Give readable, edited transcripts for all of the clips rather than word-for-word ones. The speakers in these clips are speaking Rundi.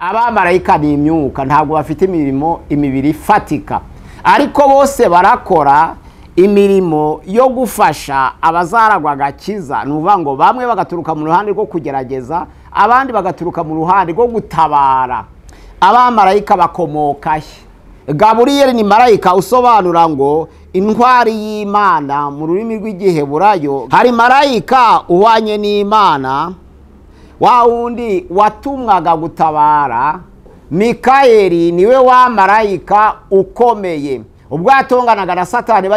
Abamarayika ni imyuka, ntabwo bafite imirimo imibiri ifatika, ariko bose barakora imirimo yo gufasha abazaragwa agakiza. Ni ukuvuga ngo bamwe bagaturuka mu ruhande rwo kugerageza, abandi bagaturuka mu ruhande rwo gutabara. Abamarayika bakomoka he? Gaburiyeli ni marayika usobanura ngo intwari y'Imana mu rurimi rw'Igiheburayo. Hari marayika uhwanye n'Imana, wa wundi watumwaga gutabara. Mikayeli niwe wa marayika ukomeye, ubwo yatonganaga na Satani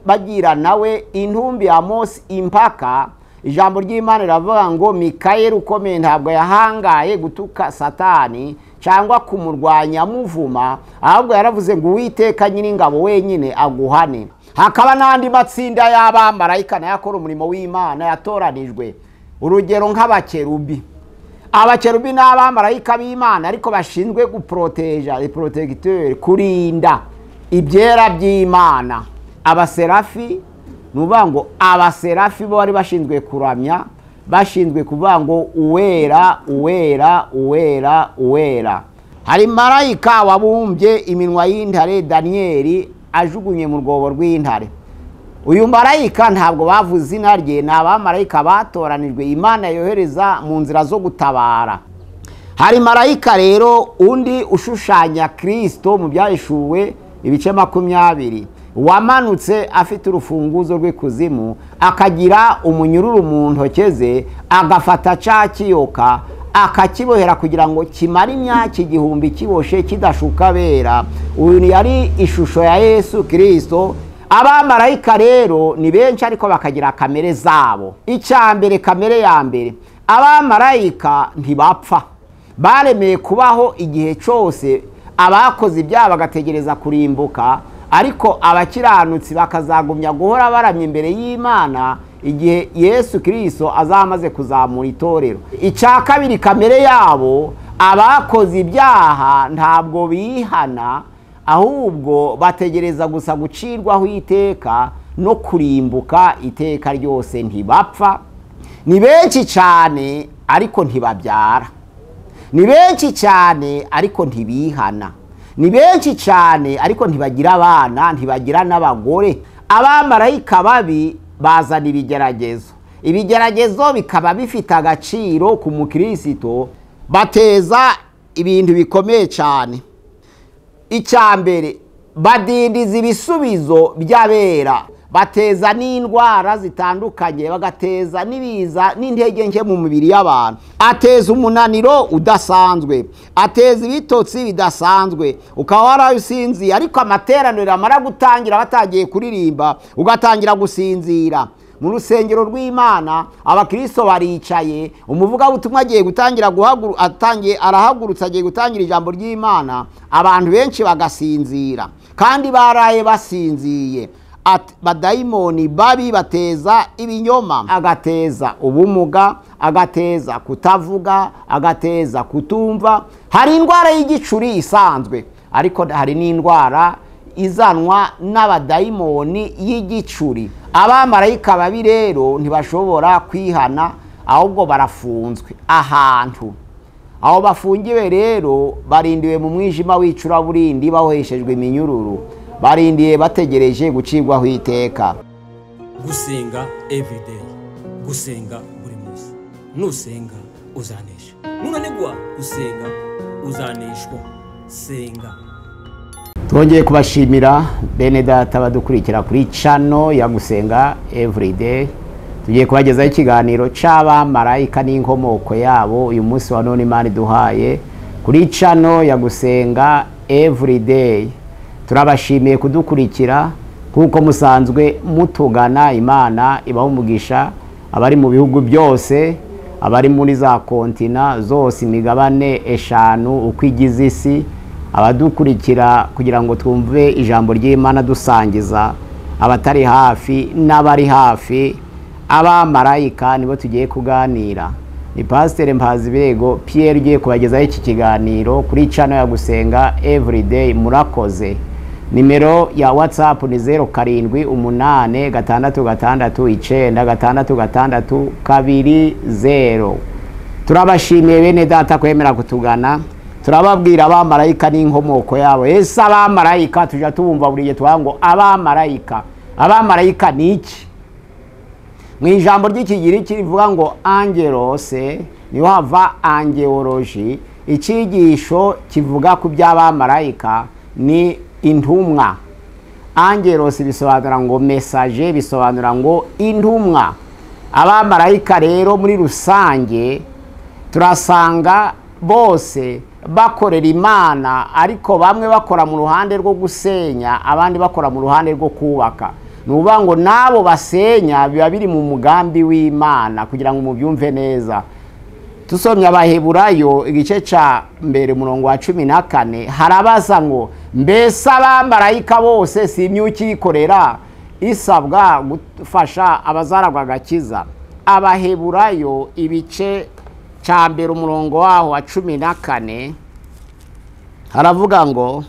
bagira nawe intumbi ya Mose impaka. Ijambo ry'Imana riravuga ngo Mikayeli ukomeye ntabwo yahangaye gutuka Satani cyangwa kumurwanya amuvuma, ahubwo yaravuze ngo Uwiteka Nyiringabo wenyine aguhane. Hakaba n'andi matsinda y'abamarayika nayo akora umurimo w'Imana yatoranijwe, urugero nk'abakerubi. Abakerubi ni abamarayika b'Imana ariko bashinzwe guproteja, les protecteurs, kurinda ibyera by'Imana. Abaserafi, ni ukuvuga ngo abaserafi bo bari bashinzwe kuramya, bashinzwe kuvuga ngo uwera, uwera, uwera, uwera. Hari marayika wabumbye iminwa y'intare Daniyeli ajugunye mu rwobo rw'intare. Uyu marayika ntabwo bavuze izina rye, ni abamarayika batoranijwe Imana yohereza mu nzira zo gutabara. Hari marayika rero undi ushushanya Kristo mu Byahishuwe ibice 20, wamanutse afite urufunguzo rw'ikuzimu, akagira umunyururu mu ntoke ze, agafata cya kiyoka akakibohera kugira ngo kimare imyaka 1000 kiboshe kidashuka bera. Uyu yari ishusho ya Yesu Kristo. Abamarayika rero ni benshi ariko bakagira kamere zabo. Icya mbere, kamere ya mbere, abamarayika ntibapfa, baremeye kubaho igihe cyose. Abakoze ibyaha bagategereza kurimbuka, ariko abakiranutsi bakazagumya guhora baramya imbere y'Imana igihe Yesu Kristo azamaze kuzamura itorero. Icya kabiri, kamere yabo, abakoze ibyaha ntabwo bihana, ahubwo bategereza gusa gucirwaho iteka no kurimbuka iteka ryose. Ntibapfa, ni benshi cyane ariko ntibabyara, ni benshi cyane ariko ntibihana, ni benshi cyane ariko ntibagira abana, ntibagira n'abagore. Abamarayika babi bazana ibigeragezo, ibigeragezo bikaba bifite agaciro ku mukristo, bateza ibintu bikomeye cyane. Icya mbere, badindiza ibisubizo by'abera, bateza n'indwara zitandukanye, bagateza n'ibiza n'intege nke mu mibiri y'abantu. Ateza umunaniro udasanzwe, ateza ibitotsi bidasanzwe, ukaba warasinziye ariko amateraniro amara gutangira batagiye kuririmba ugatangira gusinzira. Mu rusengero rw'Imana abakristo baricaye, umuvugabutumwa agiye gutangira atangiye arahagurutsa agiye gutangira ijambo ry'Imana, abantu benshi bagasinzira kandi baraye basinziye. Badayimoni babi bateza ibinyoma, agateza ubumuga, agateza kutavuga, agateza kutumva. Hari indwara y'igicuri isanzwe, ariko hari n'indwara izanwa n'abadayimoni y'igicuri. Abamarayika babi rero ntibashobora kwihana, ahubwo barafunzwe ahantu. Aho bafungiwe rero barindiwe mu mwijima w'icuraburindi, bahoheshejwe iminyururu, barindiye bategereje gucirwaho iteka. Gusenga everyday, gusenga buri munsi. Nusenga uzanesha, nunanigwa gusenga uzaneshwa. Senga. Twongeye kubashimira bene data badukurikira kuri channel ya Gusenga Everyday. Tugiye kubagezaho ikiganiro c'abamarayika n'inkomoko yabo uyu munsi wa none Imana iduhaye kuri channel ya Gusenga Everyday. Turabashimiye kudukurikira kuko musanzwe mutugana. Imana ibaha umugisha, abari mu bihugu byose, abari muri za kontina zose, imigabane 5 uko igize isi, abadukurikira kugira ngo twumve ijambo ry'Imana dusangiza abatari hafi n'abari hafi. Abamarayika nibo tugiye kuganira. Ni Pasteur Mpazibego Pierre ugiye kubagezaho iki kiganiro kuri channel ya Gusenga Everyday. Murakoze. Nimero ya WhatsApp ni 0 7 8 6 6 9 6 6 2 0. Turabashimiye bene data kwemera kutugana. Turababwira abamarayika n'inkomoko yabo. Ese abamarayika tujya tubumva buri gihe tuvuga ngo abamarayika, abamarayika ni iki? Mu ijambo ry'ikigiriki rivuga ngo angelos, niho hava angeology. Icyigisho kivuga ku by'abamarayika ni intumwa. Angelos bisobanura ngo message, bisobanura ngo intumwa. Abamarayika rero muri rusange turasanga bose bakorera Imana, ariko bamwe bakora mu ruhande rwo gusenya, abandi bakora mu ruhande rwo kubaka. Ni ukuvuga ngo n'abo basenya biba biri mu mugambi w'Imana, kugira ngo mubyumve neza. Tusomye Abaheburayo igice cya 1 umurongo wa 14, harabaza ngo mbese abamarayika bose si imyuka ikorera isabwa gufasha abazaragwa agakiza? Abaheburayo ibice cya 1 umurongo waho wa 14 haravuga ngo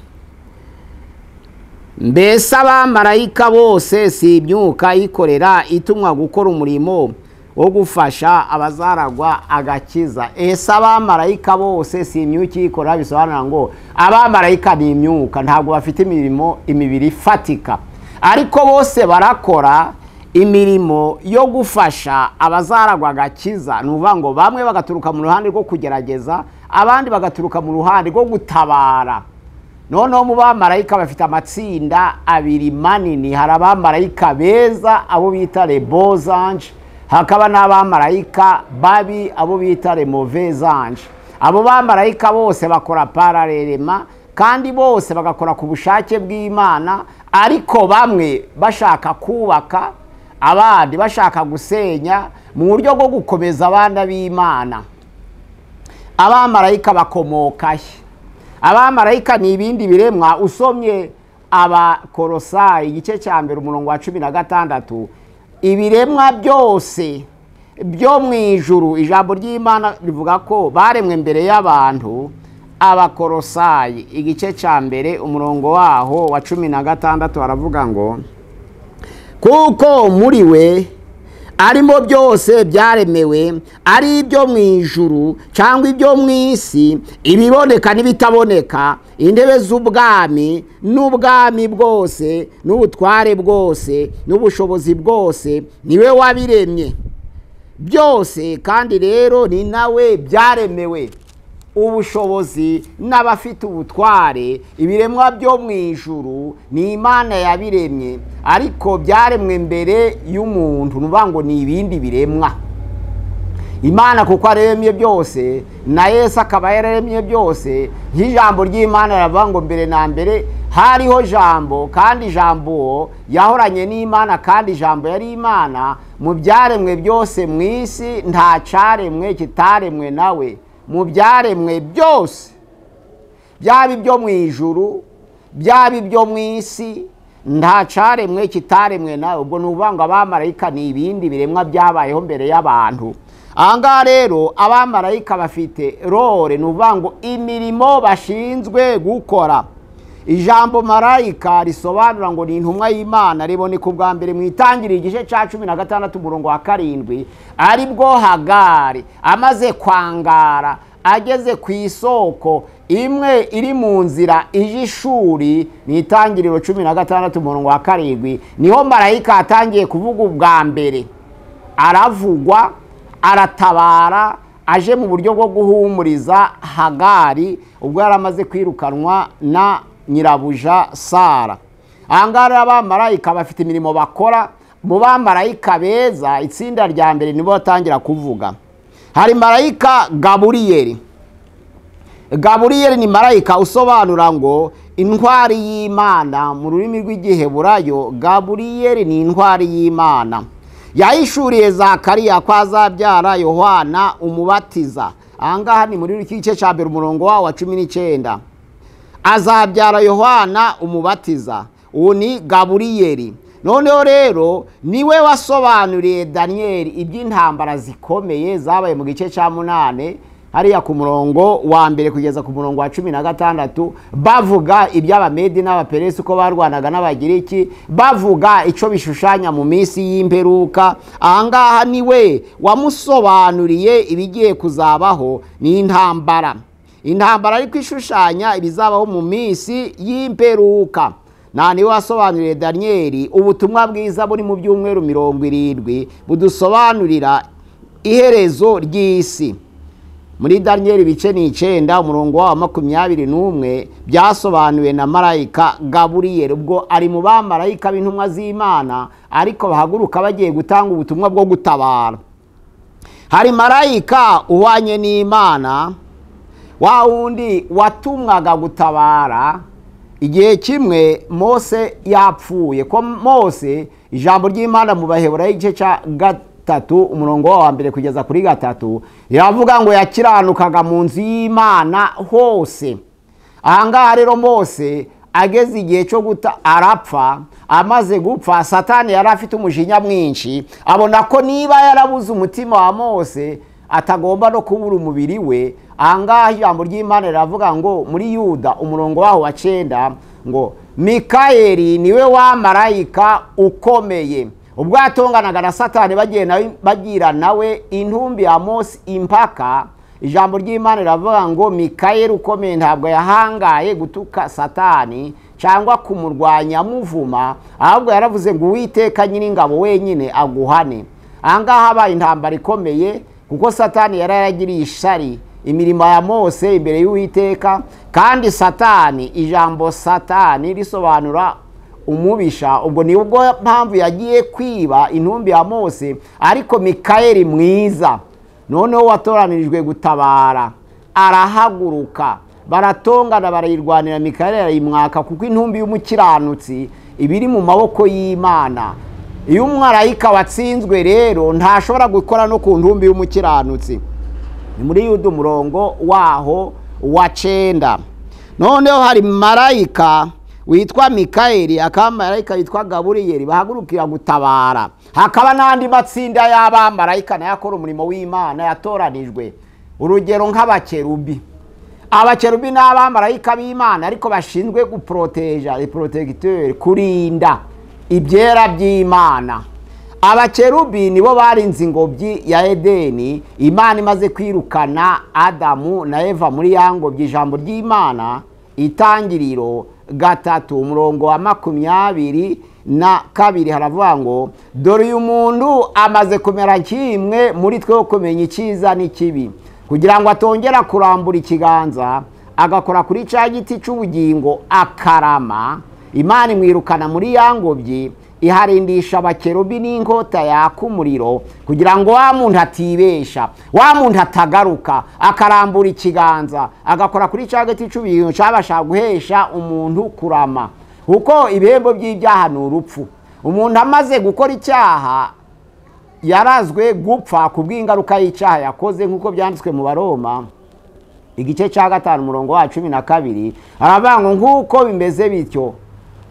mbese abamarayika bose si imyuka ikorera itumwa gukora umurimo wo gufasha abazaragwa agakiza? Ese abamarayika bose si imyuka ikorera, bisobanura ngo abamarayika ni imyuka, ntabwo bafite imirimo imibiri ifatika, ariko bose barakora imirimo yo gufasha abazaragwa agakiza. Ni ukuvuga ngo bamwe bagaturuka mu ruhande rwo kugerageza, abandi bagaturuka mu ruhande rwo gutabara. Noneho mu bamarayika bafite amatsinda abiri manini. Hari abamarayika beza, abo bita les bons anges, hakaba n'abamarayika babi, abo bita les mauvais anges. Abo bamarayika bose bakora paralelema, kandi bose bagakora ku bushake bw'Imana, ariko bamwe bashaka kubaka, abandi bashaka gusenya, mu buryo bwo gukomeza abana b'Imana. Abamarayika bakomoka he? Abamarayika ni ibindi biremwa. Usomye Abakorosayi igice cya 1 umurongo wa 16, ibiremwa byose byo mu ijuru, ijambo ry'Imana rivuga ko baremwe mbere y'abantu. Abakorosayi igice cya 1 umurongo waho wa 16 aravuga ngo kuko muri we arimo byose byaremewe, ari ibyo mu ijuru cyangwa ibyo mu isi, ibiboneka n'ibitaboneka, intebe z'ubwami n'ubwami bwose n'ubutware bwose n'ubushobozi bwose, niwe wabiremye byose, kandi rero ni nawe byaremewe. Ubushobozi n'abafite ubutware, ibiremwa byo mu ijuru ni Imana yabiremye, ariko byaremwe mbere y'umuntu. Nuvuga ngo ni ibindi biremwa. Imana kuko aremye byose, na Yesu akaba yararemye byose. Nk'ijambo ry'Imana riravuga ngo mbere na mbere hariho Jambo, kandi Jambo yahoranye n'Imana, kandi Jambo yari Imana. Mu byaremwe byose mu isi nta cyaremwe kitaremwe nawe. Mu byaremwe byose, byaba ibyo mu ijuru, byaba ibyo mu isi, nta cyaremwe kitaremwe nawe. Ubwo ni ukuvuga ngo abamarayika ni ibindi biremwa byabayeho mbere y'abantu. Aha ngaha rero abamarayika bafite role, ni ukuvuga ngo imirimo bashinzwe gukora. Ijambo marayika risobanura ngo ni intumwa y'Imana, riboneka ubwa mbere mu Itangiriro igice cya 16 umurongo wa 7, aribwo Hagari amaze kwangara ageze ku isoko imwe iri mu nzira ije Ishuri. Ni Itangiriro 16 umurongo wa 7, niho marayika atangiye kuvuga ubwa mbere, aravugwa, aratabara, aje mu buryo bwo guhumuriza Hagari ubwo yaramaze kwirukanwa na nyirabuja Sara. Aha ngaha rero abamarayika bafite imirimo bakora. Mu bamarayika beza, itsinda rya mbere nibo batangira kuvuga. Hari marayika Gaburiyeli. Gaburiyeli ni marayika usobanura ngo intwari y'Imana. Mu rurimi rw'Igiheburayo Gaburiyeli ni intwari y'Imana. Yahishuriye Zakariya ko azabyara Yohana umubatiza. Aha ngaha ni muri iki gice cya 1 umurongo wa 19. Azabyara Yohana umubatiza. Uwo ni Gaburiyeli. Noneho rero niwe wasobanuriye Daniyeli iby'intambara zikomeye zabaye mu gice cya 8, hariya ku murongo wa 1 kugeza ku murongo wa 16, bavuga iby'Abamedi n'Abaperesi uko barwanaga n'Abagiriki, bavuga ico bishushanya mu minsi y'imperuka. Aha ngaha niwe wamusobanuriye ibigiye kuzabaho, ni intambara. Intambara ariko ishushanya ibizabaho mu minsi y'imperuka. Nta niwe wasobanuriye Daniyeli ubutumwa bwiza buri mu byumweru 70 budusobanurira iherezo ry'isi. Muri Daniyeli ibice 9 umurongo wa 21 byasobanuwe na marayika Gaburiyeli, ubwo ari mu bamarayika b'intumwa z'Imana ariko bahaguruka bagiye gutanga ubutumwa bwo gutabara. Hari marayika uhwanye n'Imana, wa wundi watumwaga gutabara. Igihe kimwe Mose yapfuye, ko Mose ijambo ry'Imana mu Baheburayo igice cya 3 umurongo wa 1 kugeza kuri 3 riravuga ngo yakiranukaga mu nzu y'Imana hose. Ahangaha rero Mose ageze igihe cyo guta arapfa. Amaze gupfa, Satani yari afite umujinya mwinshi, abona ko niba yarabuze umutima wa Mose atagomba no kubura umubiri we. Ahangaha ijambo ry'Imana riravuga ngo muri Yuda umurongo waho wa 9 ngo Mikayeli niwe wa marayika ukomeye, ubwo yatonganaga na Satani bagira nawe intumbi ya Mose impaka. Ijambo ry'Imana riravuga ngo Mikayeli ukomeye ntabwo yahangaye gutuka Satani cyangwa kumurwanya amuvuma, ahubwo yaravuze ngo Uwiteka Nyiringabo wenyine aguhane. Ahangaha habaye intambara ikomeye, kuko Satani yarayagiriye ishari imirimo ya Mose imbere y'Uwiteka. Kandi Satani, ijambo Satani risobanura umubisha, ubwo nibwo mpamvu yagiye kwiba intumbi ya Mose. Ariko Mikayeli mwiza noneho watoranirijwe gutabara arahaguruka, baratongana, barayirwanira. Mikayeli arayimwaka, kuko intumbi y'umukiranutsi ibiri mu maboko y'Imana. Iyo umwarayika watsinzwe rero ntashobora gukora no ku ntumbi y'umukiranutsi. Ni muri Yuda umurongo waho wa 9. Noneho hari marayika witwa Mikayeli, akaba marayika witwa Gaburiyeli, bahagurukira gutabara. Hakaba n'andi matsinda y'abamarayika nayo akora umurimo w'Imana yatoranijwe. Urugero nk'abakerubi. Abakerubi ni abamarayika b'Imana ariko bashinzwe guproteja, les protecteurs, kurinda ibyera by'Imana. Abakerubi nibo barinze ingobyi ya Edeni. Imana imaze kwirukana Adamu na Eva muri ya ngobyi, ijambo ry'Imana itangiriro 3 umurongo wa 22 haravuga ngo dore uyu muntu amaze kumera kimwe muri twe wo kumenya icyiza n'ikibi, kugira ngo atongera kurambura ikiganza agakora kuri cya giti cy'ubugingo akarama. Imana imwirukana muri ya ngobyi, iharindisha abakerubi n'inkota yaka umuriro, kugira ngo wa muntu atibesha, wa muntu atagaruka akarambura ikiganza agakora kuri cya giti cy'ubugingo cyabasha guhesha umuntu kurama. Kuko ibihembo by'ibyaha ni urupfu. Umuntu amaze gukora icyaha yarazwe gupfa kubw'ingaruka y'icyaha yakoze, nk'uko byanditswe mu Baroma igice cya 5 umurongo wa 12 haravuga ngo nk'uko bimeze bityo,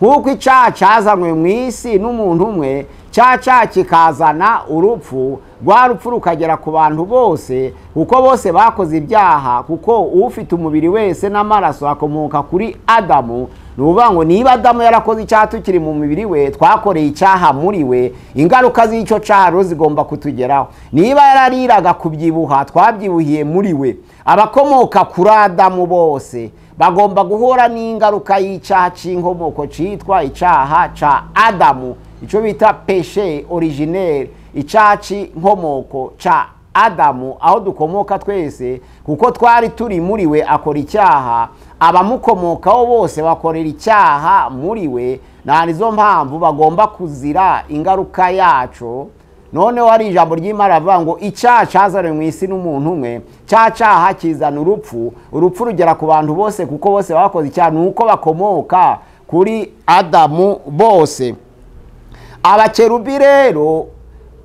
nk'uko icyaha cyazanywe mu isi n'umuntu umwe, cya kikazana urupfu, rwa rupfu rukagera ku bantu bose, kuko bose bakoze ibyaha, kuko ufite umubiri wese n'amaraso akomoka kuri Adamu. Ni ukuvuga ngo niba Adamu yarakoze icyaha tukiri mu mubiri we, twakoreye icyaha muri we, ingaruka z'icyo cyaha zigomba kutugeraho. Niba yarariraga kubyibuha, twabyibuhiye muri we. Abakomoka kuri Adamu bose bagomba guhura n'ingaruka y'icyaha cy'inkomoko cyitwa icyaha cya Adamu, icyo bita péché originaire, icyaha cy'inkomoko cya Adamu, aho dukomoka twese, kuko twari turi muri we akora icyaha, abamukomokaho bose bakorera icyaha muri we. Na nizo mpamvu bagomba kuzira ingaruka yaco. Noneho hari ijambo ry'Imana rivuga ngo icyaha cyazanywe mu isi n'umuntu umwe, cya cyaha kizana urupfu, urupfu rugera ku bantu bose, kuko bose bakoze icyaha, nuko bakomoka kuri Adamu bose. Abakerubi rero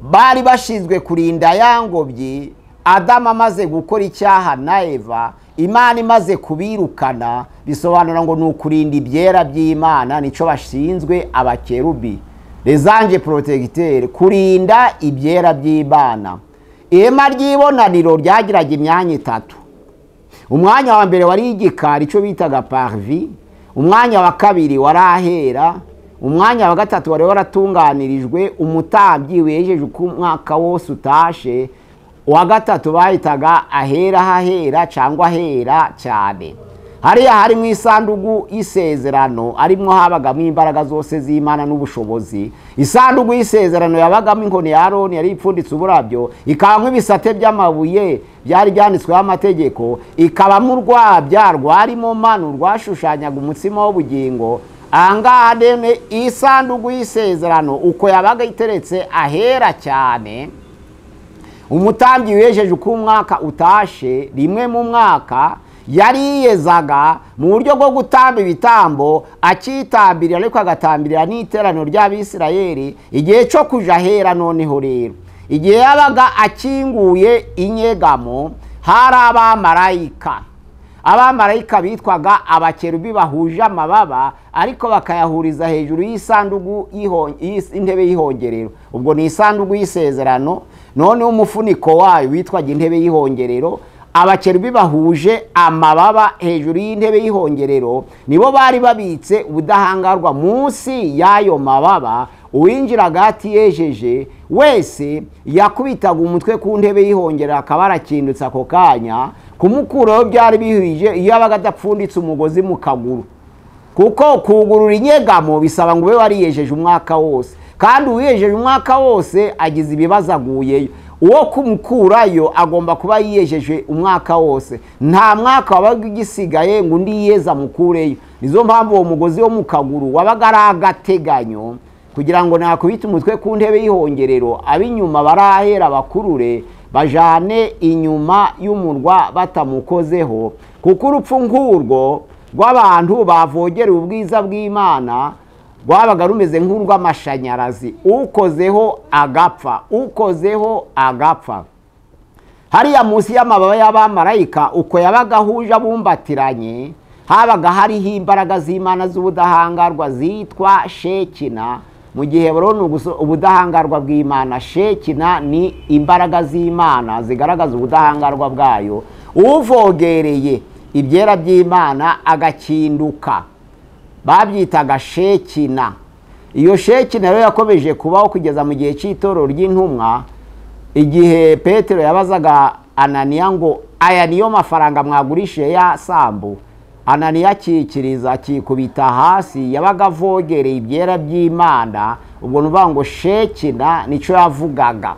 bari bashinzwe kurinda ya ngobyi. Adamu amaze gukora icyaha na Eva, Imana imaze kubirukana, bisobanura ngo ni ukurinda ibyera by'Imana, nico bashinzwe abakerubi, les anges protecteurs, kurinda ibyera by'Imana. Ihema ry'ibonaniro ryagiraga imyanya 3. Umwanya wa mbere wari igikari, ico bitaga parvis. Umwanya wa kabiri wari ahera. Umwanya wa gatatu wari waratunganirijwe umutambyi wejeje uko umwaka wose utashe, Uwa gatatu bahitaga ahera hahera cyangwa ahera cyane. Hariya hari mu isanduku y'isezerano, arimwo habagamo imbaraga zose z'Imana n'ubushobozi. Isanduku y'isezerano yabagamo inkoni ya Aroni yari ipfunditse uburabyo, ikabamo ibisate by'amabuye byari byanditsweho amategeko, ikabamo urwabya rwarimo manu rwashushanyaga umutsima w'ubugingo. Ahangaha rero isanduku y'isezerano uko yabaga iteretse ahera cyane, umutambyi wejeje uko umwaka utashe rimwe mu mwaka yariyezaga mu buryo bwo gutamba ibitambo, akitambirira ariko agatambirira n'iteraniro ry'Abisirayeli igihe cyo kuja ahera. Noneho rero igihe yabaga akinguye inyegamo, hari abamarayika bitwaga abakerubi bahuje amababa, ariko bakayahuriza hejuru y'isanduku y'intebe y'ihongerero. Ubwo ni isanduku y'isezerano, noneho umufuniko wayo witwaga intebe y'ihongerero. Abakerubi bahuje amababa hejuru y'intebe y'ihongerero nibo bari babitse ubudahangarwa munsi y'ayo mababa. Uwinjiraga atiyejeje wese yakubitaga umutwe ku ntebe y'ihongerero akaba arakindutse ako kanya. Kumukuraho byari bihwije iyo yabaga adapfunditse umugozi mu kaguru, kuko kugurura inyegamo bisaba ngo ube wariyejeje umwaka wose, kandi uwiyejeje umwaka wose agize ibibazo aguyeyo. Uwo kumukurayo agomba kuba yiyejeje umwaka wose, nta mwaka wabaga ugisigaye ngo undi yiyeze amukureyo. Nizo mpamvu uwo mugozi wo mu kaguru wabaga ari agateganyo, kugira ngo nakubita umutwe ku ntebe y'ihongerero ab'inyuma barahera bakurure bajane inyuma y'umurwa batamukozeho, kuko urupfu nk'urwo rw'abantu bavogereye ubwiza bw'Imana rwabaga rumeze nk'urw'amashanyarazi, ukozeho agapfa, ukozeho agapfa. Hariya munsi y'amababa y'abamarayika uko yabaga ahuje abumbatiranye, habaga hariho imbaraga z'Imana z'ubudahangarwa zitwa Shekina. Mu gihe rero ubudahangarwa bw'Imana, Shekina ni imbaraga z'Imana zigaragaza ubudahangarwa bwayo. Uvogereye ibyera by'Imana agakinduka, babyitaga Shekina. Iyo Shekina rero yakomeje kubaho kugeza mu gihe cy'itorero ry'intumwa, igihe Petero yabazaga Ananiya ngo aya niyo mafaranga mwagurishije ya sambu, Ananiya akikiriza akikubita hasi, yabaga avogereye ibyera by'Imana. Ubwo nuvuga ngo Shekina nico yavugaga.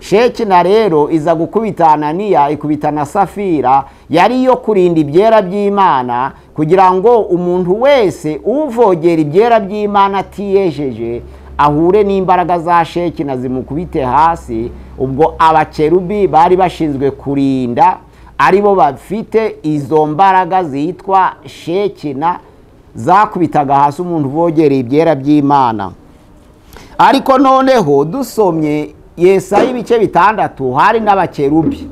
Shekina rero iza gukubita Ananiya, ikubita na Safira, yari yo kurinda ibyera by'Imana, kugira ngo umuntu wese uvogera ibyera by'Imana atiyejeje ahure n'imbaraga za Shekina zimukubite hasi. Ubwo abakerubi bari bashinzwe kurinda aribo bafite izo mbaraga zitwa Shekina zakubitaga hasi umuntu uvogereye ibyera by'Imana. Ariko noneho dusomye Yesaya ibice 6, hari n'abakerubi,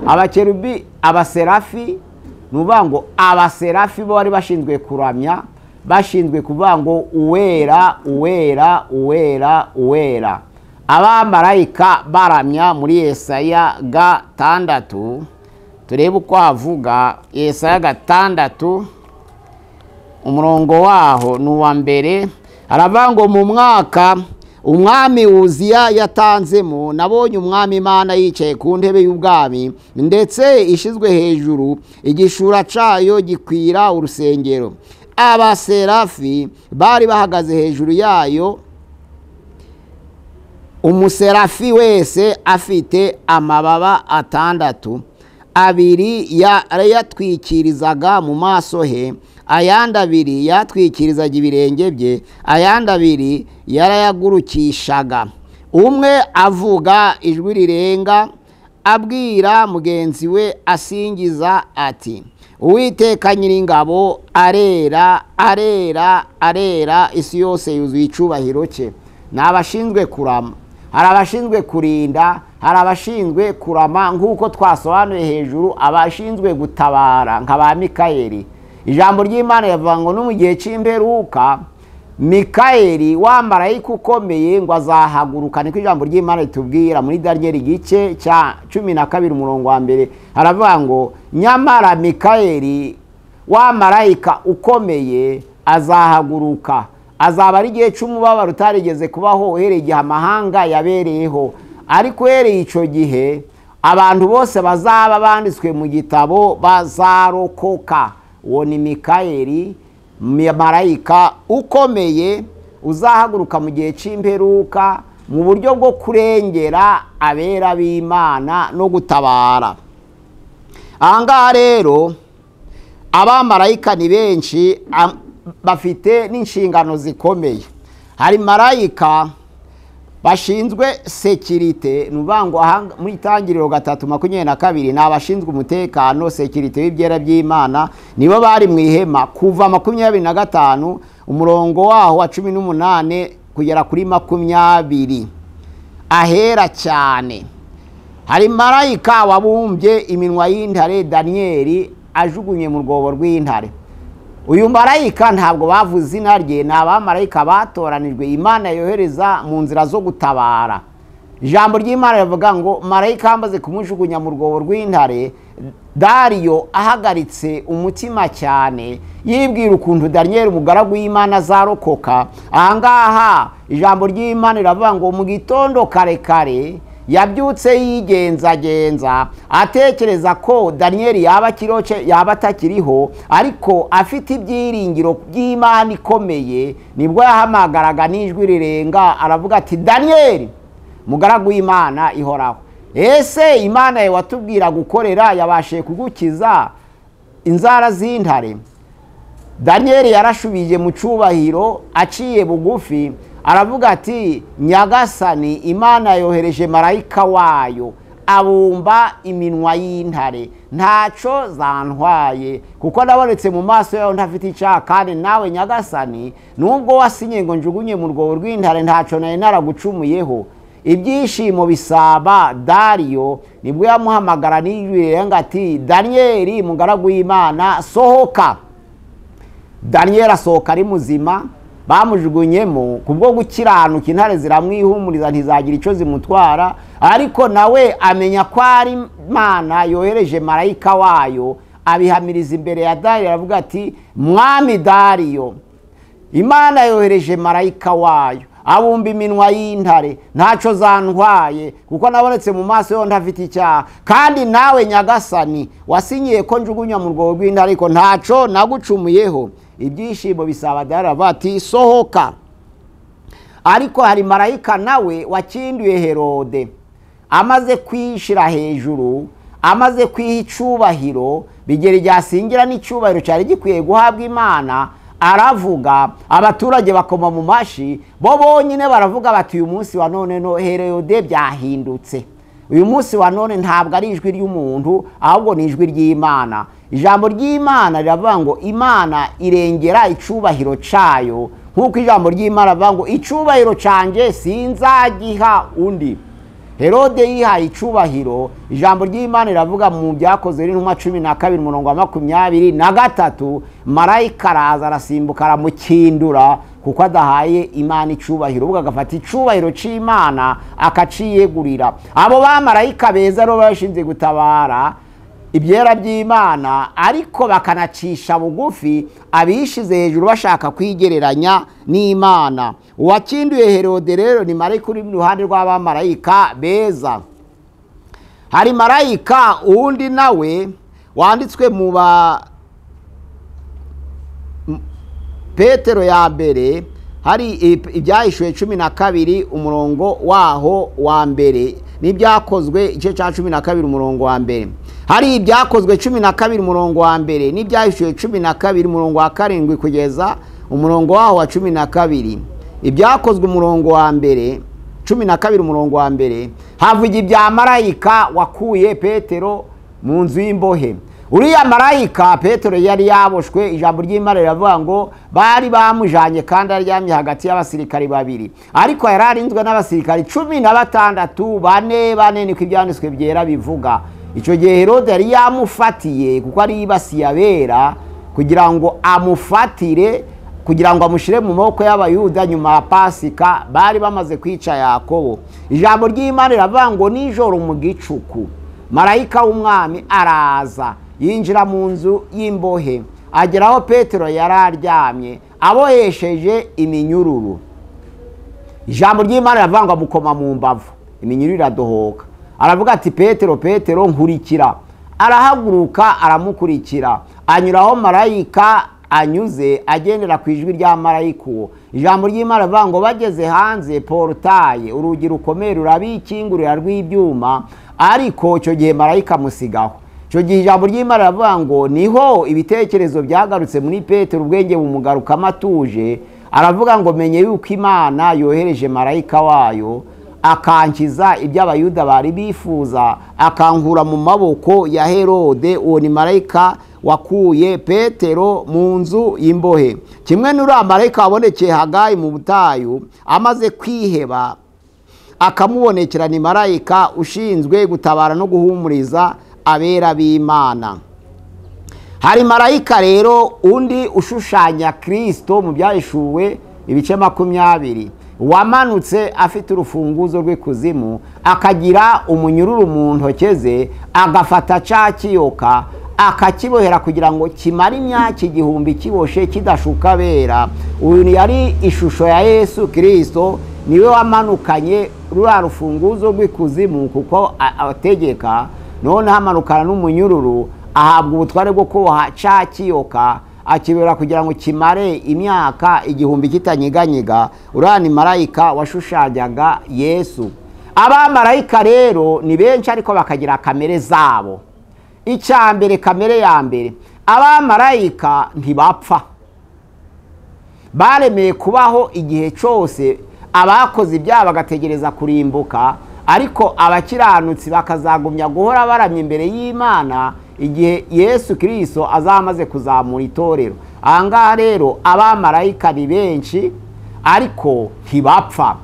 abakerubi, abaserafi. Nuvuga ngo abaserafi bo bari bashinzwe kuramya, bashinzwe kuvuga ngo uwera uwera uwera uwera. Abamarayika baramya muri Yesaya 6, turebe uko avuga. Yesaya 6 umurongo waho ni uwa mbere, aravuga ngo mu mwaka umwami Uziya yatanzemo, nabonye umwami Imana yicaye ku ntebe y'ubwami, ndetse ishizwe hejuru, igishura cayo gikwira urusengero. Abaserafi bari bahagaze hejuru yayo, umuserafi wese afite amababa 6, abiri yatwikirizaga mu maso he, ayandi abiri yatwikirizaga ibirenge bye, ayandi abiri yarayagurukishaga. Umwe avuga ijwi rirenga abwira mugenzi we asingiza ati Uwiteka Nyiringabo arera arera arera, isi yose yuzuye icubahiro cye. Ni abashinzwe kurama, hari abashinzwe kurinda, hari abashinzwe kurama nk'uko twasobanuye hejuru, abashinzwe gutabara nka ba Mikayeli. Ijambo ry'Imana yavuga ngo no mu gihe cy'imperuka Mikayeli wa marayika ukomeye ngo azahaguruka. Niko ijambo ry'Imana ritubwira muri Daniyeli igice cya 12 umurongo wa mbere, haravuga ngo nyamara Mikayeli wa marayika ukomeye azahaguruka, azaba ari igihe cy'umubabaro utarigeze kubaho uhereye igihe amahanga yabereyeho. Ariko uhereye icyo gihe Abantu bose bazaba banditswe mu gitabo bazarokoka. Uwo ni Mikayeli, marayika ukomeye uzahaguruka mu gihe cy'imperuka mu buryo bwo kurengera abera b'Imana no gutabara. Ahangaha rero abamarayika ni benshi, bafite n'inshingano zikomeye. Hari marayika bashinzwe sécurité, nuvuga ngo muri Itangiriro 3:22 ni abashinzwe umutekano, sécurité w'ibyera by'Imana, nibo bari mu ihema kuva 25 umurongo waho wa 18 kugera kuri 20 ahera cyane. Hari marayika wabumbye iminwa y'intare Daniyeli ajugunye mu rwobo rw'intare. Uyu marayika ntabwo bavuze izina rye, ni abamarayika batoranijwe Imana yohereza mu nzira zo gutabara. Ijambo ry'Imana rivuga ngo marayika amaze kumujugunya mu rwobo rw'intare, Dariyo ahagaritse umutima cyane, yibwira ukuntu Daniyeli umugaragu w'Imana azarokoka. Ahangaha ijambo ry'Imana riravuga ngo mu gitondo kare kare yabyutse yigenzagenza, atekereza ko Daniyeli yaba akiriho yaba atakiriho, ariko afite ibyiringiro by'Imana ikomeye. Nibwo yahamagaraga n'ijwi rirenga aravuga ati Daniyeli mugaragu w'Imana ihoraho, ese Imana yawe watubwira gukorera yabashije kugukiza inzara z'intare? Daniyeli yarashubije mu cyubahiro aciye bugufi aravuga ati Nyagasani Imana yohereje marayika wayo abumba iminwa y'intare, ntaco zantwaye kuko nabonetse mu maso yawe ntafite icyaha, kandi nawe Nyagasani nubwo wasinye ngo njugunye mu rwobo rw'intare ntaco nari naragucumuyeho. Ibyishimo bisaba Dariyo, nibwo yamuhamagara n'ijwi rirenga ati Daniyeli mugaragu w'Imana sohoka. Daniyeli asohoka ari muzima, bamujugunyemo kubwo gukiranuka, intare ziramwihumuriza ntizagira icyo zimutwara, ariko nawe amenya ko ari Imana yohereje marayika wayo, abihamiriza imbere ya Dariyo aravuga ati Mwami Dariyo, Imana yohereje marayika wayo abumba iminwa y'intare, ntaco zantwaye kuko nabonetse mu maso yo ntafite icyaha, kandi nawe Nyagasani wasinyiye ko njugunya mu rwobo rw'intare, ariko ntaco nagucumuyeho. Ibyishimo bisaba Dariyo bati sohoka. Ariko hari marayika nawe wakinduye Herode amaze kwishira hejuru, amaze kwiha icubahiro, bigera igihe asingira n'icyubahiro cyari gikwiye guhabwa Imana, aravuga abaturage bakoma mu mashi, bo bonyine baravuga bati uyu munsi wa none no Herode byahindutse, uyu munsi wa none ntabwo ari ijwi ry'umuntu ahubwo ni ijwi ry'Imana. Ijambo ry'Imana riravuga ngo Imana irengera icubahiro cayo, nkuko ijambo ry'Imana rivuga ngo icubahiro canje sinzagiha undi. Herode yihaye icubahiro. Ijambo ry'Imana riravuga mu Byakozwe n'Intumwa 12 umurongo wa 23, marayika araza arasimbuka aramukindura kuko adahaye Imana icubahiro, ubwo agafata icubahiro c'Imana akaciyegurira. Abo bamarayika beza rero bashinze gutabara ibyera by'Imana, ariko bakanacisha bugufi abishize hejuru bashaka kwigereranya n'Imana. Uwakinduye Herode rero ni marayika uri mu ruhande rw'abamarayika beza. Hari marayika undi nawe wanditswe mu ba Petero ya mbere, hari Ibyahishuwe 12 umurongo waho wa mbere, n'Ibyakozwe igice cya 12 umurongo wa mbere. Hari Ibyakozwe 12 umurongo wa mbere n'Ibyahishuwe 12 umurongo wa 7 kugeza umurongo waho wa 12. Ibyakozwe umurongo wa mbere 12 umurongo wa mbere havuga ibya marayika wakuye Petero mu nzu y'imbohe. Uriya marayika Petero yari yaboshwe, ijambo ry'Imana riravuga ngo bari bamujanye kandi aryamye hagati y'abasirikari babiri, ariko yari arinzwe n'abasirikari 16, bane bane, niko ibyanditswe byera bivuga. Icyo gihe Herode yari yamufatiye kuko ari yibasiye abera kugira ngo amufatire, kugira ngo amushire mu maboko y'Abayuda nyuma ya Pasika bari bamaze kwica Yakobo. Ijambo ry'Imana riravuga ngo nijoro mu gicuku marayika w'umwami araza yinjira mu nzu y'imbohe, ageraho Petero yari aryamye abohesheje iminyururu. Ijambo ry'Imana riravuga ngo amukoma mu mbavu, iminyururu iradohoka. Aravuga ati: "Petero, Petero, nkurikira." Arahaguruka aramukurikira, anyuraho marayika anyuze, agendera ku ijwi rya marayika uwo. Ijambo ry'Imana rivuga ngo bageze hanze portail, urugi rukomeye rurabikingurira rw'ibyuma, ariko icyo gihe marayika amusigaho. Icyo gihe ijambo ry'Imana rivuga ngo niho ibitekerezo byagarutse muri Petero, ubwenge bumugarukamo atuje. Aravuga ngo: "Menye yuko Imana yohereje marayika wayo akankiza ibyo Abayuda bari bifuza, akankura mu maboko ya Herode." Uwo ni marayika wakuye Petero mu nzu y'imbohe, kimwe n'uriya marayika wabonekeye Hagayi mu butayu amaze kwiheba akamubonekera. Ni marayika ushinzwe gutabara no guhumuriza abera b'Imana. Hari marayika rero undi ushushanya Kirisito mu Byahishuwe ibice 20, wamanutse afite urufunguzo rw'ikuzimu, akagira umunyururu mu ntoke ze, agafata cya kiyoka akakibohera kugira ngo kimare imyaka 1000 kiboshe, kidashuka bera. Uyu yari ishusho ya Yesu Kirisito, niwe wamanukanye ruriya rufunguzo rw'ikuzimu kuko ategeka. Noneho amanukana n'umunyururu, ahabwa ubutware bwo kuboha cya kiyoka, akibera kugira ngo kimare imyaka 1000 kitanyeganyega. Uriya ni marayika washushanyaga Yesu. Abamarayika rero ni benshi, ariko bakagira kamere zabo. Icya mbere, kamere ya mbere, abamarayika ntibapfa, baremeye kubaho igihe cyose. Abakoze ibyaha bagategereza kurimbuka, ariko abakiranutsi bakazagumya guhora baramye imbere y'Imana igihe Yesu Kirisito azaba amaze kuzamura itorero. Aha ngaha rero abamarayika ni benshi, ariko ntibapfa,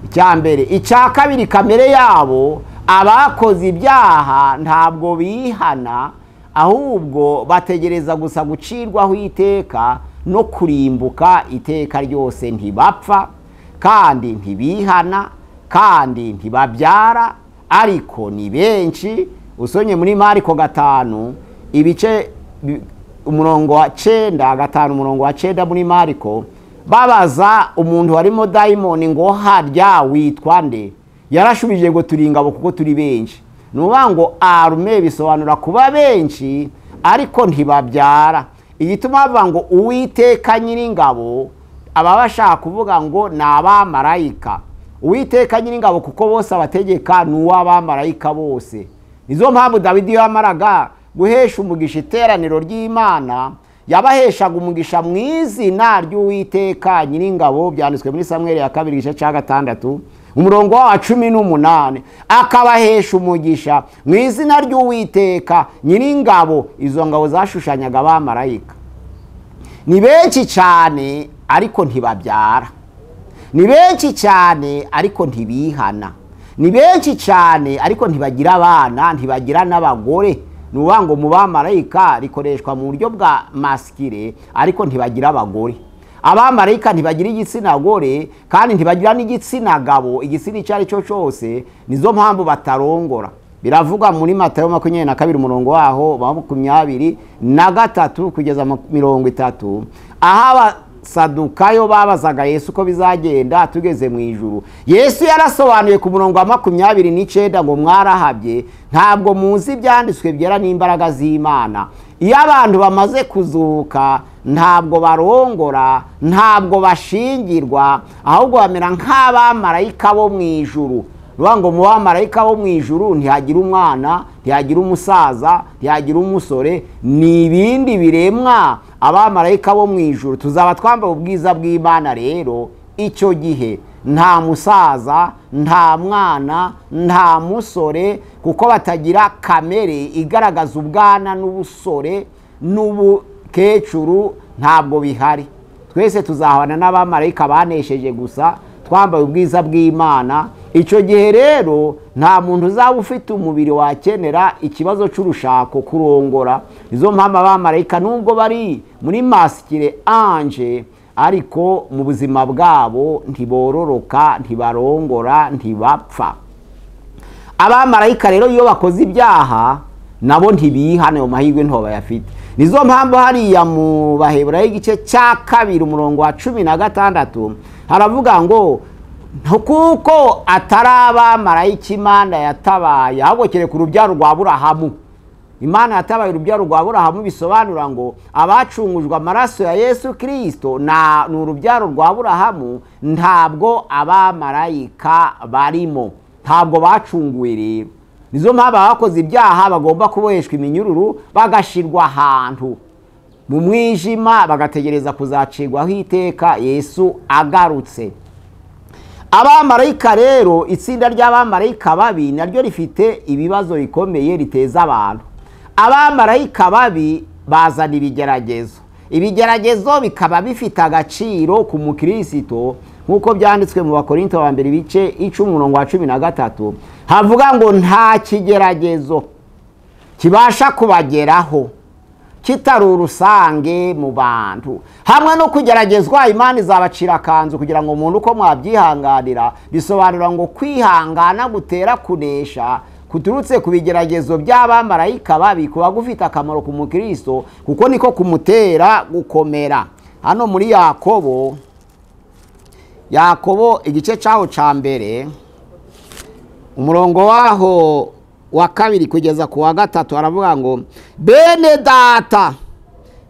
icya mbere. Icya kabiri, kamere yabo, abakoze ibyaha ntabwo bihana, ahubwo bategereza gusa gucirwaho iteka no kurimbuka iteka ryose. Ntibapfa kandi ntibihana kandi ntibabyara, ariko ni benshi. Usomye muri Mariko 5 ibice umurongo wa 9, 5 umurongo wa 9 muri Mariko, babaza umuntu warimo dayimoni ngo: "Harya witwa nde?" Yarashubije ngo: "Turi ingabo kuko turi benshi." Ni ukuvuga ngo armée bisobanura kuba benshi, ariko ntibabyara. Igituma bavuga ngo Uwiteka Nyiringabo, aba bashaka kuvuga ngo ni abamarayika. Uwiteka Nyiringabo, kuko bose abategeka ni uw'abamarayika bose. Nizo mpamvu Dawidi iyo yamaraga guhesha umugisha iteraniro ry'Imana, yabaheshaga umugisha mu izina ry'Uwiteka Nyiringabo. Byanditswe muri Samweli ya kabiri igice cya 6 umurongo wa 18, akabahesha umugisha mu izina ry'Uwiteka Nyiringabo. Izo ngabo zashushanyaga abamarayika. Ni benshi cyane, ariko ntibabyara. Ni benshi cyane, ariko ntibihana. Ni benshi cyane, ariko ntibagira abana, ntibagira n'abagore. Ni ukuvuga ngo mu bamarayika rikoreshwa mu buryo bwa masculin, ariko ntibagira abagore. Abamarayika ntibagira igitsina gore kandi ntibagira n'igitsina gabo, igitsina icyo ari cyo cyose. Nizo mpamvu batarongora. Biravugwa muri Matayo 22 umurongo waho wa 23 kugeza 30, aho Abasadukayo babazaga Yesu ko bizagenda tugeze mu ijuru. Yesu yarasobanuye ku murongo wa 29 ngo: "Mwarahabye, ntabwo muzi ibyanditswe byera n'imbaraga z'Imana." Iyo abantu bamaze kuzuka ntabwo barongora, ntabwo bashingirwa, ahubwo bamera nk'abamarayika bo mu ijuru. Ruvuga ngo mu bamarayika bo mu ijuru ntihagira umwana, ntihagira umusaza, ntihagira umusore, ni ibindi biremwa. Abamarayika bo mu ijuru tuzaba twambaye ubwiza bw'Imana. Rero icyo gihe nta musaza, nta mwana, nta musore, kuko batagira kamere igaragaza ubwana n'ubusore n'ubukecuru, ntabwo bihari. Twese tuzahana n'abamarayika banesheje gusa, twambaye ubwiza bw'Imana. Icyo gihe rero nta muntu uzaba ufite umubiri wakenera ikibazo cy'urushako, kurongora. Izo mpamvu abamarayika nubwo bari muri masculin ange, ariko mu buzima bwabo ntibororoka, ntibarongora, ntibapfa. Abamarayika rero iyo bakoze ibyaha nabo ntibihane, ayo mahirwe nto bayafite. Nizo mpamvu hariya mu Baheburayo igice cya 2 umurongo wa 16 haravuga ngo Kuko atari abamarayika Imana yatabaye, ahubwo kereka urubyaro rwa Aburahamu. Imana yatabaye urubyaro rwa Aburahamu, bisobanura ngo abacungujwe amaraso ya Yesu Kristo ni urubyaro rwa Aburahamu, ntabwo abamarayika barimo, ntabwo bacunguwe. Rero nizo mpamvu abakoze ibyaha bagomba kuboheshwa iminyururu, bagashirwa ahantu mu mwijima, bagategereza kuzacirwaho iteka Yesu agarutse. Abamarayika rero, itsinda ry'abamarayika babi naryo rifite ibibazo bikomeye riteza abantu. Abamarayika babi bazana ibigeragezo, ibigeragezo bikaba bifite agaciro ku mukristo, nk'uko byanditswe mu Bakorinto ba mbere ibice 10 umurongo wa 13, havuga ngo nta kigeragezo kibasha kubageraho kitari urusange mu bantu. Hamwe no kugeragezwa Imana izabacira akanzu kugira ngo umuntu uko mwabyihanganira. Bisobanura ngo kwihangana gutera kunesha kuturutse ku bigeragezo by'abamarayika babi kuba gufite akamaro ku mukristo, kuko niko kumutera gukomera. Hano muri Yakobo, Yakobo igice cyaho ca mbere umurongo waho wa 2 kugeza ku wa 3 aravuga ngo bene data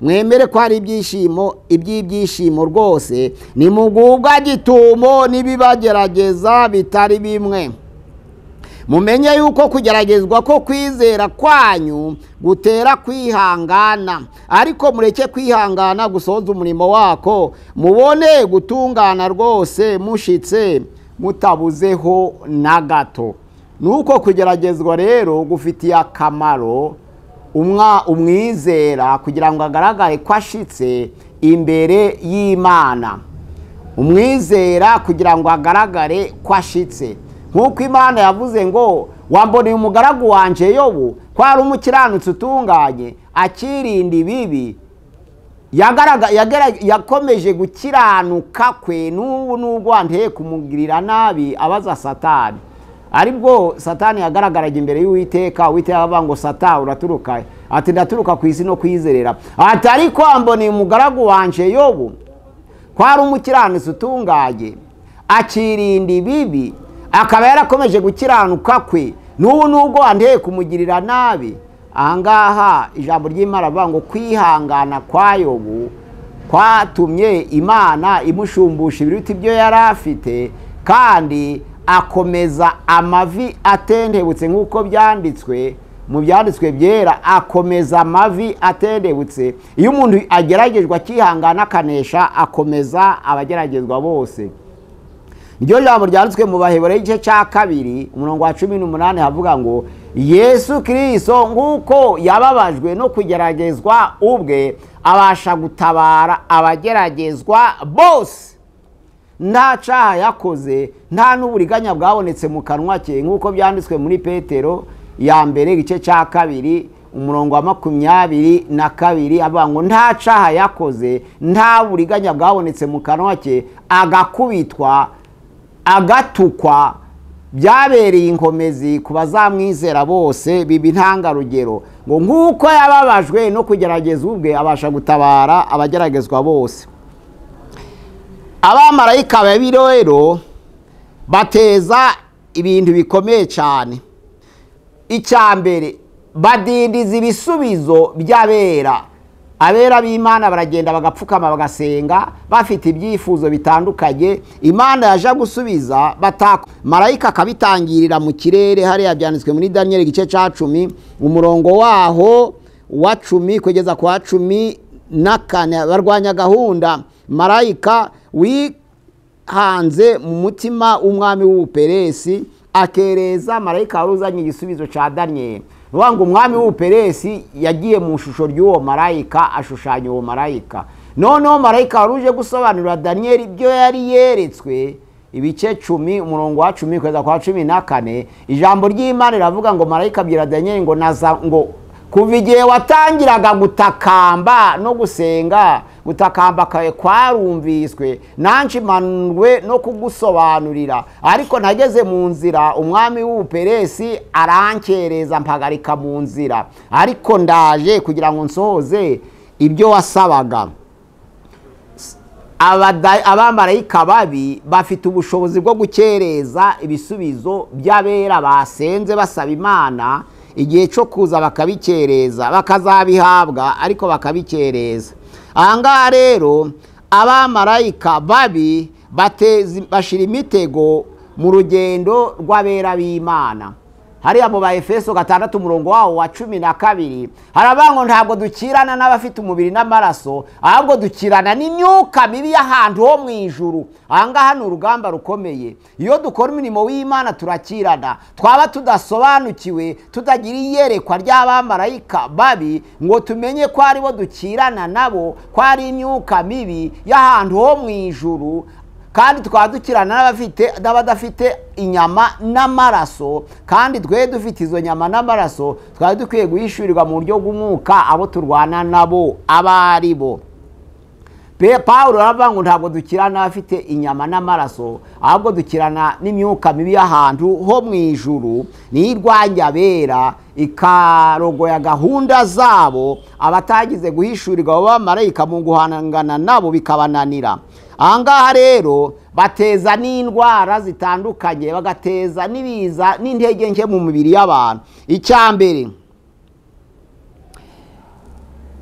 mwemere ko ari ibyishimo, iby'ibyishimo rwose nimugubwa gitumo n'ibibagerageza bitari bimwe. Mumenye yuko kugeragezwa ko kwizera kwanyu gutera kwihangana, ariko mureke kwihangana gusohoza umurimo wako, mubone gutungana rwose mushitse mutabuzeho na gato. Nuko kugeragezwa rero gufitiye akamaro umwizera kugira ngo agaragare ko ashitse imbere y'Imana. Umwizera kugira ngo agaragare ko ashitse, nkuko Imana yavuze ngo wamboneye umugaragu wanje Yobu ko ari umukiranutsi utunganye akirinda ibibi, yakomeje gukiranuka kwe n'ubu nubwo anteye kumugirira nabi abaza Satani. Aribwo Satani yagaragaraga imbere y'Uwiteka, Uwiteka avuga ngo Satani uraturuka? Ati ndaturuka ku isi no kwizerera. Ati ariko wamboneye umugaragu wanje Yobu ko ari umukiranutsi utunganye akirinda ibibi, akaba yarakomeje gukiranuka kwe n'ubu nubwo anteye kumugirira nabi. Ahangaha ijambo ry'Imana rivuga ngo kwihangana kwa Yobu kwatumye Imana imushumbusha ibiruta ibyo yari afite, kandi akomeza amavi atendebutse, nk'uko byanditswe mu byanditswe byera, akomeza amavi atendebutse. Iyo umuntu ageragezwa akihangana akanesha, akomeza abageragezwa bose. Iryo jambo ryanditswe mu Baheburayo igice cya 2 umurongo wa 18 havuga ngo Yesu Kristo nguko yababajwe no kugeragezwa ubwe, abasha gutabara abageragezwa bose. Nta cyaha yakoze, nta n'uburiganya bwabonetse mu kanwa ke, nk'uko byanditswe muri Petero ya mbere igice cya 2 umurongo wa 22, avuga ngo nta cyaha yakoze, nta buriganya bwabonetse mu kanwa ke, agakubitwa agatukwa, byabereye inkomezi ku bazamwizera bose, biba intangarugero. Ngo nk'uko yababajwe no kugerageza ubwe, abasha gutabara abageragezwa bose. Abamarayika babi rero bateza ibintu bikomeye cyane. Icya mbere, badindiza ibisubizo by'abera. Abera b'Imana baragenda bagapfukama bagasenga bafite ibyifuzo bitandukanye, Imana yaje gusubiza marayika akabitangirira mu kirere. Hariya byanditswe muri Daniel igice cya 10 umurongo waho wa 10 kugeza kwa 14, barwanya gahunda marayika wihanze mu mutima w'umwami w'Ubuperesi, akereza marayika waruzanye igisubizo cya Daniel. Ngo umwami w'Ubuperesi yagiye mu shusho ry'uwo marayika, ashushanya uwo marayika. Noneho marayika waruje gusobanurira Daniel ibyo yari yeretswe, ibice 10 umurongo wa 10 kugeza kwa 14, ijambo ry'Imana riravuga ngo marayika abwira Daniel ngo naza, ngo kuva igihe watangiraga gutakamba no gusenga, gutakamba kawe kwarumviswe, nanje manwe no kugusobanurira, ariko nageze mu nzira umwami w'Ubuperesi arankereza mpagarika mu nzira, ariko ndaje kugira ngo nsohoze ibyo wasabaga. Abamarayika babi bafite ubushobozi bwo gukereza ibisubizo by'abera basenze basaba Imana, igihe cyo kuza bakabikereza, bakazabihabwa ariko bakabikereza. Ahangaha rero abamarayika babi bashira imitego mu rugendo rw'abera b'Imana. Hariya mu Baefeso 6 umurongo wawo wa 12 haravuga ngo ntabwo dukirana n'abafite umubiri n'amaraso, ahubwo dukirana n'imyuka mibi y'ahantu ho mu ijuru. Ahangaha ni urugamba rukomeye. Iyo dukora imirimo w'Imana turakirana, twaba tudasobanukiwe, tutagira iyerekwa ry'abamarayika babi ngo tumenye ko aribo dukirana nabo, ko ari imyuka mibi y'ahantu ho mu ijuru, kandi tukaba dukirana n'abafite n'abadafite inyama n'amaraso, kandi twe dufite izo nyama n'amaraso, twari dukwiye guhishurirwa mu buryo bw'umwuka abo turwana nabo abari bo. Pawulo aravuga ngo ntabwo dukirana n'abafite inyama n'amaraso, ahubwo dukirana n'imyuka mibi y'ahantu ho mu ijuru, niyo irwanya abera ikarogoya gahunda zabo, abatagize guhishurirwa abo bamarayika mu guhangana nabo bikabananira. Ahangaha rero bateza n'indwara zitandukanye, bagateza n'ibiza n'intege nke mu mibiri y'abantu. Icya mbere,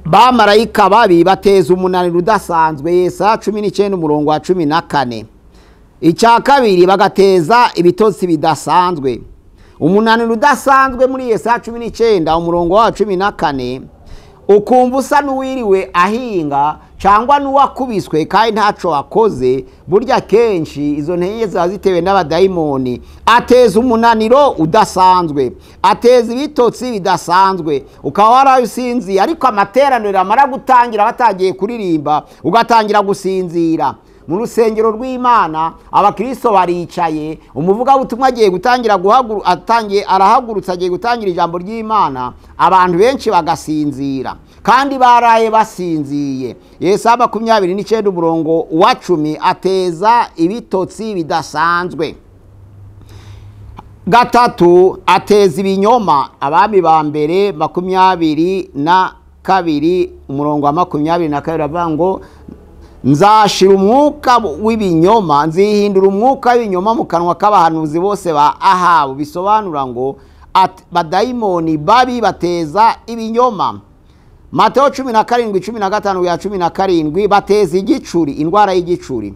bamarayika babi bateza umunaniro udasanzwe, Yesaya 19 umurongo wa 14. Icya kabiri, bagateza ibitotsi bidasanzwe. Umunaniro udasanzwe muri Yesaya 19 umurongo wa 14, ukumva usa n'uwiriwe ahinga cyangwa n'uwakubiswe kandi ntaco wakoze. Burya kenshi izo ntege ziba zitewe n'abadayimoni. Ateza umunaniro udasanzwe, ateza ibitotsi bidasanzwe, ukaba waraye usinziye ariko amateraniro amara gutangira batagiye kuririmba ugatangira gusinzira. Mu rusengero rw'Imana abakristo baricaye, umuvugabutumwa agiye gutangira atangiye arahagurutsa agiye gutangira ijambo ry'Imana, abantu benshi bagasinzira kandi baraye basinziye. Yesaya 29 umurongo wa 10 ateza ibitotsi bidasanzwe. Gatatu, ateza ibinyoma. Abami ba mbere 22 umurongo wa 22 avuga ngo nzashira umwuka w'ibinyoma, nzihindura umwuka w'ibinyoma mu kanwa k'abahanuzi bose ba Ahabu. Bisobanura ngo badayimoni babi bateza ibinyoma. Mateo 17:15-17 bateza igicuri, indwara y'igicuri.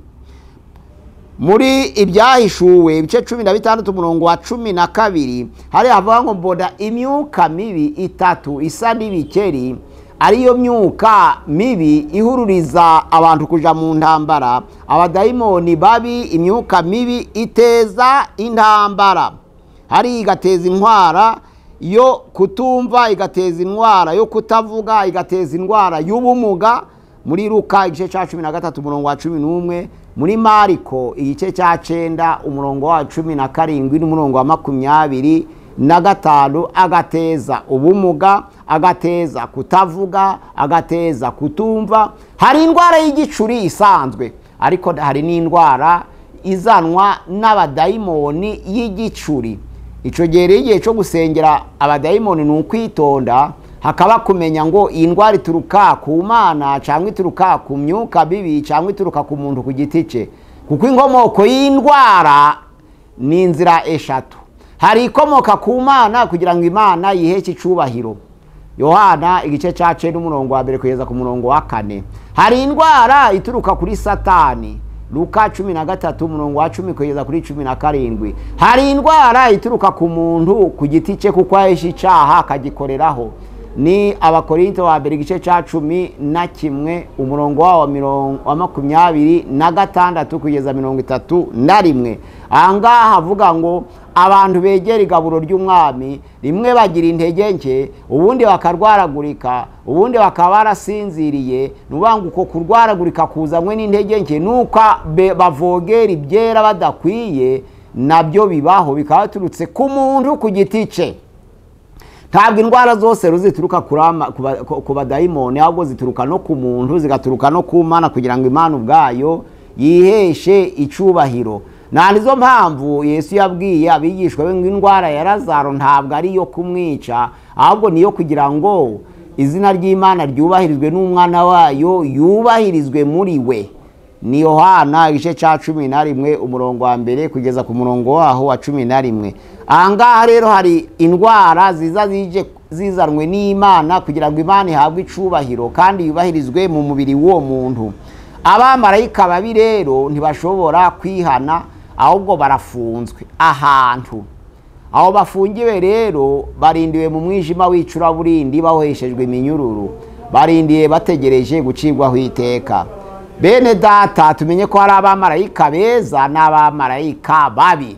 Muri ibyahishuwe ibice 16 umurongo wa 12 hari havuga ngo mbona imyuka mibi itatu isa n'ibikeri, ariyo myuka mibi ihururiza abantu kuja mu ntambara. Abadayimoni babi, imyuka mibi iteza intambara. Hari igateza intwara yo kutumva, igateza indwara yo kutavuga, igateza indwara y'ubumuga. Muri Luka igice cya 13 umurongo wa 11, muri Mariko igice cya 9 umurongo wa 17 n'umurongo wa 25, agateza ubumuga, agateza kutavuga, agateza kutumva. Hari indwara y'igicuri isanzwe, ariko hari n'indwara izanwa n'abadayimoni y'igicuri. Ico gihe rero igihe cyo gusengera abadayimoni ni ukwitonda, hakaba kumenya ngo iyi ndwara ituruka ku Mana cyangwa ituruka ku myuka bibi cyangwa ituruka ku muntu ku giti cye, kuko inkomoko y'indwara ni inzira eshatu. Hari ikomoka ku Mana kugira ngo Imana yiheshe icubahiro, Yohana igice cya 9 umurongo wa 1 kugeza ku murongo wa 4. Hari indwara ituruka kuri Satani, Luka 13 umurongo wa 10 kugeza kuri 17. Hari indwara ituruka ku muntu ku giti cye kuko yaheshe icaha akagikoreraho, ni Abakorinto wa mbere igice cya 11 umurongo wa 26 kugeza 31. Ahangaha havuga ngo abantu begera igaburo ry'umwami rimwe bagira intege nke, ubundi bakarwaragurika, ubundi bakaba barasinziriye. Nuvuga uko kurwaragurika kuzanywe n'intege nke nuko bavogera ibyera badakwiye, nabyo bibaho, bikaba biturutse ku muntu ku giti cye. Ntabwo indwara zose zituruka ku badayimoni, ahubwo zituruka no ku muntu, zigaturuka no ku Mana kugira ngo Imana ubwayo yiheshe icubahiro. Na nizo mpamvu Yesu yabwiye abigishwa be ngo indwara ya Lazaro ntabwo ari iyo kumwica, ahubwo niyo kugira ngo izina ry'Imana ryubahirizwe n'umwana wayo yubahirizwe muri we. Ni Yohana igice cya 11 umurongo wa 1 kugeza ku murongo waho wa 11. Ahangaha rero hari indwara ziza zije zizanwe n'Imana kugira ngo Imana ihabwe icubahiro kandi yubahirizwe mu mubiri w'uwo muntu. Abamarayika babi rero ntibashobora kwihana, ahubwo barafunzwe ahantu. Aho bafungiwe rero barindiwe mu mwijima w'icuraburindi, bahoheshejwe iminyururu, barindiye bategereje gucibwaho iteka. Bene data, tumenye ko hari abamarayika beza n'abamarayika babi.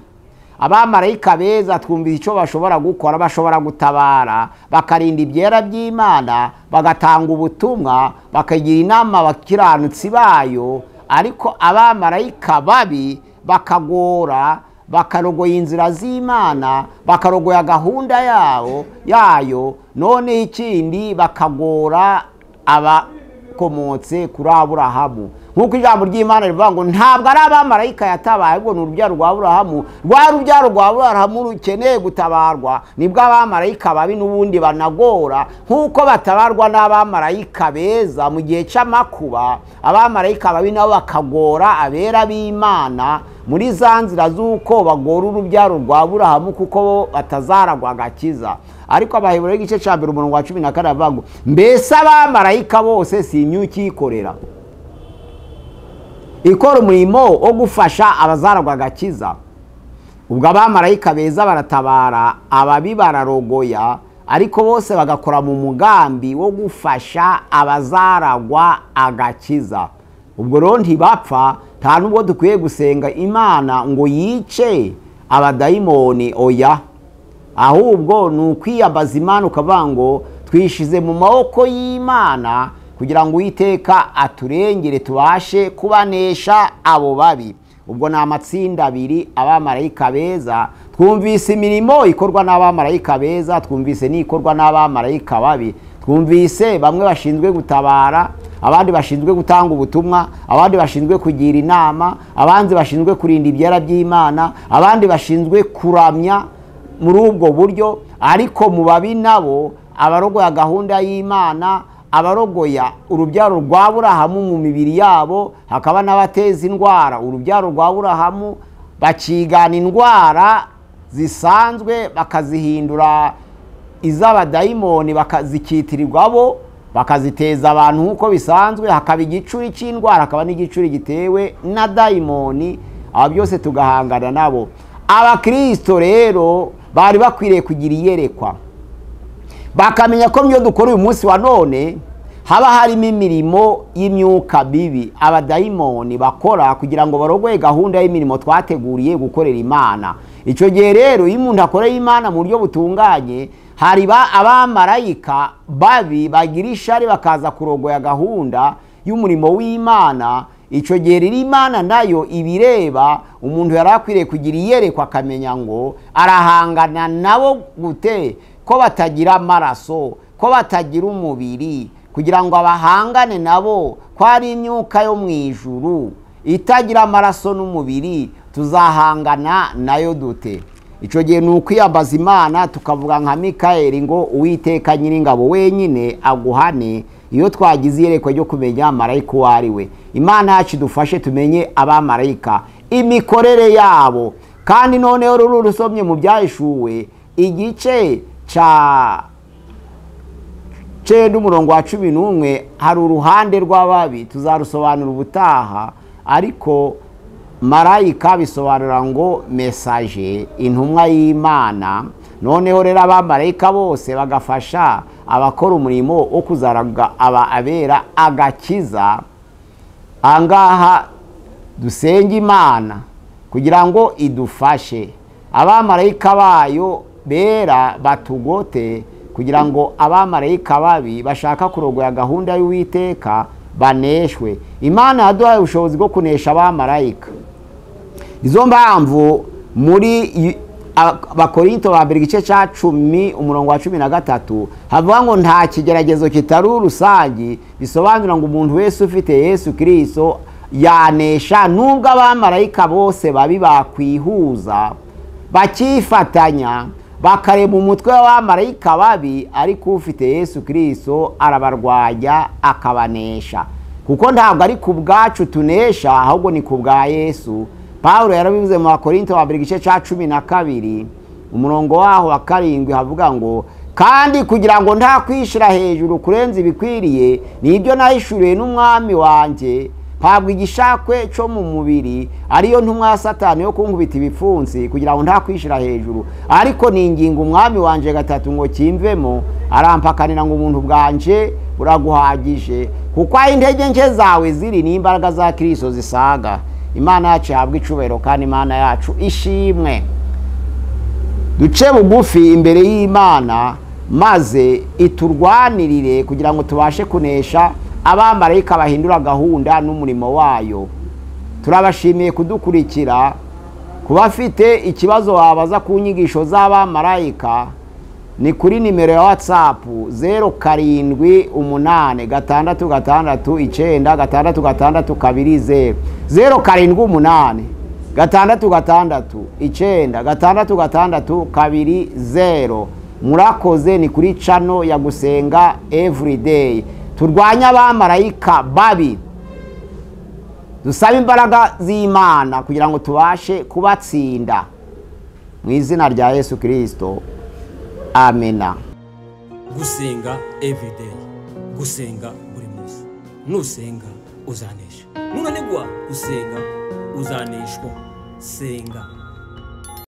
Abamarayika beza twumvise icyo bashobora gukora, bashobora gutabara, bakarinda ibyera by'Imana, bagatanga ubutumwa, bakagira inama abakiranutsi bayo. Ariko abamarayika babi bakagora, bakarogoya inzira z'Imana, bakarogoya gahunda yabo yayo. None ikindi bakagora abakomotse kuri Aburahamu, nk'uko ijambo ry'Imana rivuga ngo ntabwo ari abamarayika yatabaye, ahubwo ni urubyaro rwa Aburahamu. Rwa rubyaro rwa Aburahamu rukeneye gutabarwa, nibwo abamarayika babi n'ubundi banagora, nk'uko batabarwa n'abamarayika beza mu gihe cy'amakuba. Abamarayika babi nabo bakagora abera b'Imana muri za nzira z'uko bagora urubyaro rwa Aburahamu, kuko bo batazaragwa agakiza. Ariko Abaheburayo igice cya 1 umurongo wa 14 bavuga ngo mbese abamarayika bose si imyuka ikorera ikora umurimo wo gufasha abazaragwa agakiza? Ubwo abamarayika beza baratabara, ababi bararogoya, ariko bose bagakora mu mugambi wo gufasha abazaragwa agakiza. Ubwo rero ntibapfa, nta nubwo dukwiye gusenga Imana ngo yice abadayimoni, oya. Ahubwo ni ukwiyambaza Imana ukavuga ngo twishize mu maboko y'Imana kugira ngo Uwiteka aturengere tubashe kubanesha abo babi. Ubwo ni amatsinda abiri, abamarayika beza. Twumvise imirimo ikorwa n'abamarayika beza, twumvise n'ikorwa n'abamarayika babi. Twumvise bamwe bashinzwe gutabara, abandi bashinzwe gutanga ubutumwa, abandi bashinzwe kugira inama, abandi bashinzwe kurinda ibyera by'Imana, abandi bashinzwe kuramya muri ubwo buryo. Ariko mu babi nabo abarogoya gahunda y'Imana, abarogoya urubyaro rwa Aburahamu mu mibiri yabo, hakaba n'abateza indwara urubyaro rwa Aburahamu, bakigana indwara zisanzwe bakazihindura iz'abadayimoni, bakazikitirirwa bo, bakaziteza abantu nk'uko bisanzwe. Hakaba igicuri cy'indwara, hakaba n'igicuri gitewe na dayimoni. Aba byose tugahangana nabo. Abakristo rero bari bakwiriye kugira iyerekwa, bakamenya ko myo dukora uyu munsi wa none haba harimo imirimo y'imyuka mibi abadayimoni bakora kugira ngo barogoye gahunda y'imirimo twateguriye gukorera Imana. Icyo gihe rero iyo umuntu akoreye Imana mu buryo butunganye, hari abamarayika babi bagira ishari bakaza kurogoya gahunda y'umurimo w'Imana. Icyo gihe rero Imana nayo ibireba, umuntu yari akwiriye kugira iyerekwa akamenya ngo arahangana nabo gute, ko batagira amaraso, ko batagira umubiri, kugira ngo abahangane nabo, ko ari imyuka yo mu ijuru itagira amaraso n'umubiri, tuzahangana nayo dute? Icyo gihe ni ukwiyambaza Imana tukavuga nka Mikayeli ngo Uwiteka Nyiringabo wenyine aguhane, iyo twagize iyerekwa ryo kumenya marayika uwo ari we. Imana yacu idufashe tumenye abamarayika, imikorere yabo. Kandi noneho ruru rusomye mu Byahishuwe igice cya 9 umurongo wa 11, hari uruhande rw'ababi, tuzarusobanura ubutaha. Ariko marayika bisobanura ngo message, intumwa y'Imana. Noneho rero abamarayika bose bagafasha abakora umurimo wo kuzaraga aba abera agakiza. Angaha dusenge Imana kugira ngo idufashe, abamarayika bayo bera batugote, kugira ngo abamarayika babi bashaka kurogoya gahunda y'Uwiteka baneshwe. Imana yaduhaye ubushobozi bwo kunesha abamarayika. Izo mpamvu muri Abakorinto ba mbere igice cya 10 umurongo wa 13 havuga ngo nta kigeragezo kitari rusangi, bisobanura ngo umuntu wese ufite Yesu Kristo yanesha, nubwo abamarayika bose babi bakwihuza bakifatanya bakarema umutwe w'abamarayika babi, ariko ufite Yesu Kristo arabarwanya akabanesha. Kuko ntabwo ari ku bwacu tunesha, ahubwo ni ku bwa Yesu. Pawulo yarabivuze mu Bakorinto wa mbere igice cya 12 umurongo waho wa 7, havuga ngo kandi kugira ngo nta kwishira hejuru kurenza ibikwiriye, nibyo nahishuriwe n'umwami wanjye, mpabwa igishakwe cyo mu mubiri, ariyo ntumwa ya Satani yo kunkubita ibipfunsi, kugira ngo nta kwishira hejuru. Ariko ninginga umwami wanje gatatu ngo kimvemo, arampakanira ngo ubuntu bwanje buraguhagije, kuko aho intege nke zawe ziri n'imbaraga za Kristo zisaga. Imana yacu ihabwe icubahiro kandi Imana yacu ishimwe. Duce bugufi imbere y'Imana maze iturwanirire kugira ngo tubashe kunesha abamarayika bahindura gahunda n'umurimo wayo. Turabashimiye kudukurikira. Kuba afite ikibazo wabaza ku nyigisho z'abamarayika ni kuri nimero ya WhatsApp 078 6 6 9 6 6 2 0 078 6 6 9 6 6 2 0. Murakoze. Ni kuri channel ya Gusenga Everyday. Turwanye abamarayika babi, dusabe imbaraga z'Imana kugira ngo tubashe kubatsinda mu izina rya Yesu Kristo, amena. Gusenga everyday, gusenga buri munsi. Nusenga uzanesha, nunanigwa gusenga uzaneshwa. Senga.